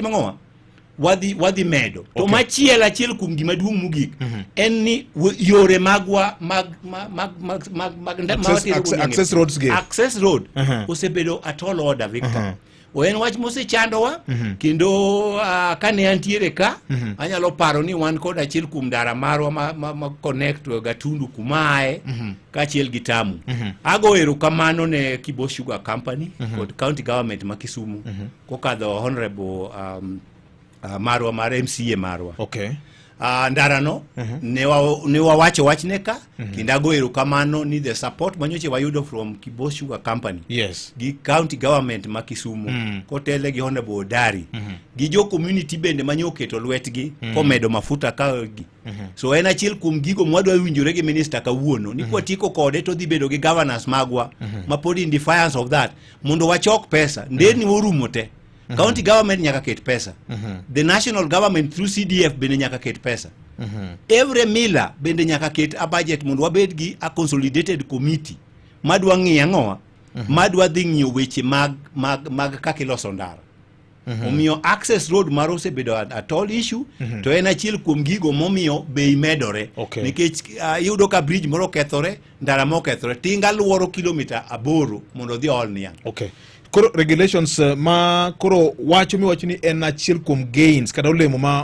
Mang'owa wadhi medo to machielo, achiel kuom gima duong' mogik en ni yore magwa mag ma watero go niang' e access roads gi. Access road osebedo a tall order, Victor. O en wach mosechandowa kendo kane antiere ka, anyalo paro ni wan kod achiel kuom ndara marwa ma connect Gatundu kumae kaachiel gi Tamu. Ago erokamano ne Kibos Sugar Company kod county government ma Kisumu kokadho honorable marwa mar MCA marwa. Ndarano ne wawacho wachne ka kendo ago erokamano ni the support manyocha wayudo from Kibos Sugar Company gi county government ma Kisumu kotele gi Honorable Odari gi jo community bende manyo oketo lwetgi komedo mafuta ka gi. So en achiel kuom gigo mwadwa winjore gi minister kawuono ni kwatieko kode to dhi bedo gi governors magwa ma pod in defiance of that mondo wachok pesa. Nderni morumo te, county government nyaka ket pesa, the national government through CDF bende nyaka ket pesa, every miller bende nyaka ket a budget mondo wabed gi a consolidated committee madwa ng'iyo ang'owa, madwa dhi ng'iyo weche mag kaka iloso ndara. Omiyo access road mar osebedo a tall issue to en achiel kuom gigo momiyo bei medore nikech iyudo ka bridge moro okethore, ndara mokethore, tinga luoro kilomita 8 mondo odhi ool niang'. Okay, koro regulations ma koro wacho miwacho ni en achiel kuom gains kata olemo ma